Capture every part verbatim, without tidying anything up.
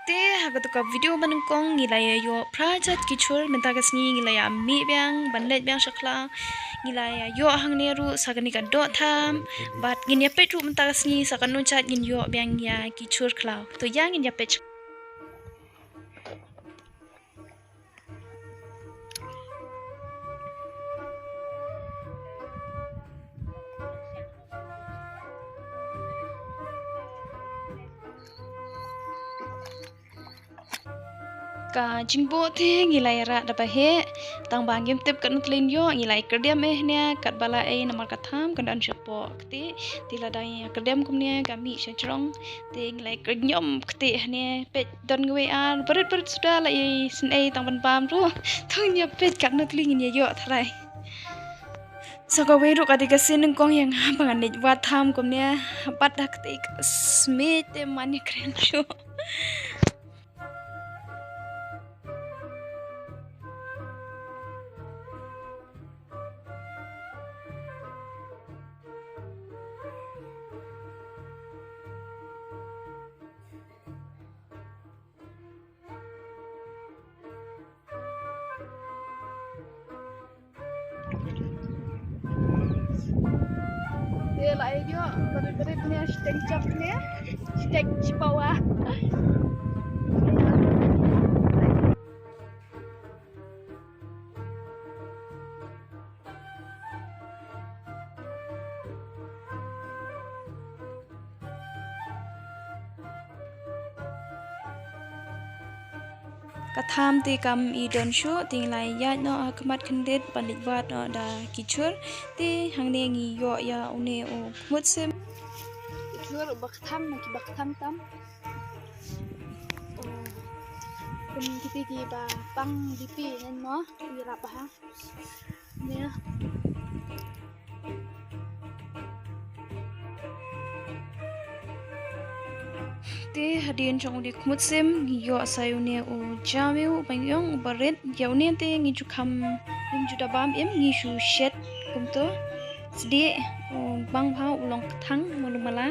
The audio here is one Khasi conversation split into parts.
Te ha kato ka video ba nyngkong ngi la ïa ïoh phra jait ki jhur, mynta ka sngi ngi la ïa mih biang ban leit biang sha khlaw. Ngi la ïa ïoh hangne ruh sa kane ka doh tham, bad ngin ïa peit ruh mynta ka sngi sa katno jait ngin ïoh biang ïa ki jhur khlaw. To ïa ngin ïa peit. Ka jingbuh te ngi la ïa rah da ba heh, tang ba ngim tip katno tylli ngin ïoh, ngi la ïa kyrdem eh ne katba la ei namar ka tham kan don shapoh kti, te lada ïa kyrdem kumne ka mih sha jrong. Te ngi la ïa kyrñiom kti hane, peit don ngi wei ar, barit barit suda la ïa sngewei tang ban bam ruh. To ngin ïa peit katno tylli ngin ïa ïoh tharai. Sa kawei ruh ka dei ka sien nyngkong ïa nga ba ngan leit wad tham kumne, bad da kti ka smiej te man ïa kren shuh. Te la ïoh barit barit ne, shiteng chap ne, shiteng chipawa. Ka tham te kam i don shuh, te ngi la ïaid noh ha khmat khyndiat ban leit wad noh da ki jhur. Te hangne ngi ïoh ïa une u khmut sim. Ki jhur ba kthang, na ki ba kthang tam. Oh. Pyn kiti ki ba pang dipi nen mo, i rap ha. Ne. Te hadien jong u dei khmut sim ngi ïoh sa ïa une u jamew ba ngi ong u barit, ïa une te ngi ju kham, ngim ju da bam im, ngi shu shet kumto. Sdie u bang bha u long kthang malu mala.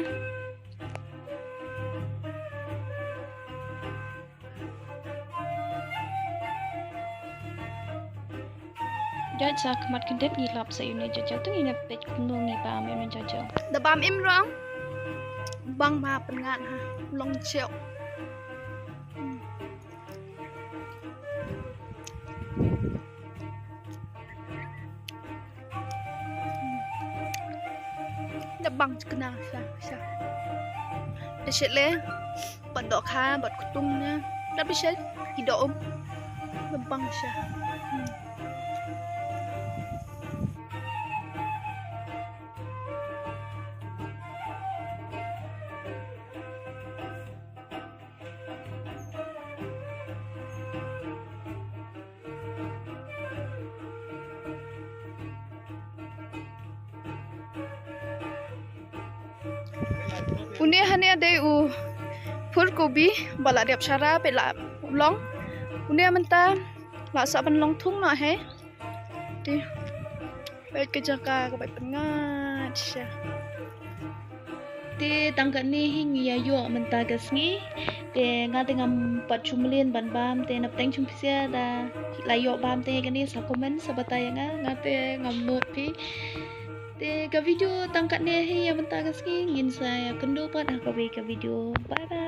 Jait sa khmat khyndiat ngi lap sa ïa une jajaw, to ngin ïa peit kumno ngi bam ïa une jajaw. Da bam im rong. Bang bha pynngat ha, long chew. Hmm. Da bang kena sha, sha. Da shet le, bad dohkha, bad ktung ne. Da bi shet, ki doh um. Da bang sha. Hmm. Une hane dei u phur kobi ba la dep shara peit la long. Une mynta la sah ban long thung noh he. Te peit ka jaka kaba pynngat sha. Te tang kane hi ngi ïa ïoh mynta ka sngi. Te nga te ngam pat shu mlien ban bam, te na pdeng jong phi sa da la ïoh bam te kane sa comment sa batai ïa nga, nga te ngam mut phi. Te ka video tang kane hi ïa mynta ka sngi, ngin sa ïa kynduh pat ha kawei ka video. Bye bye.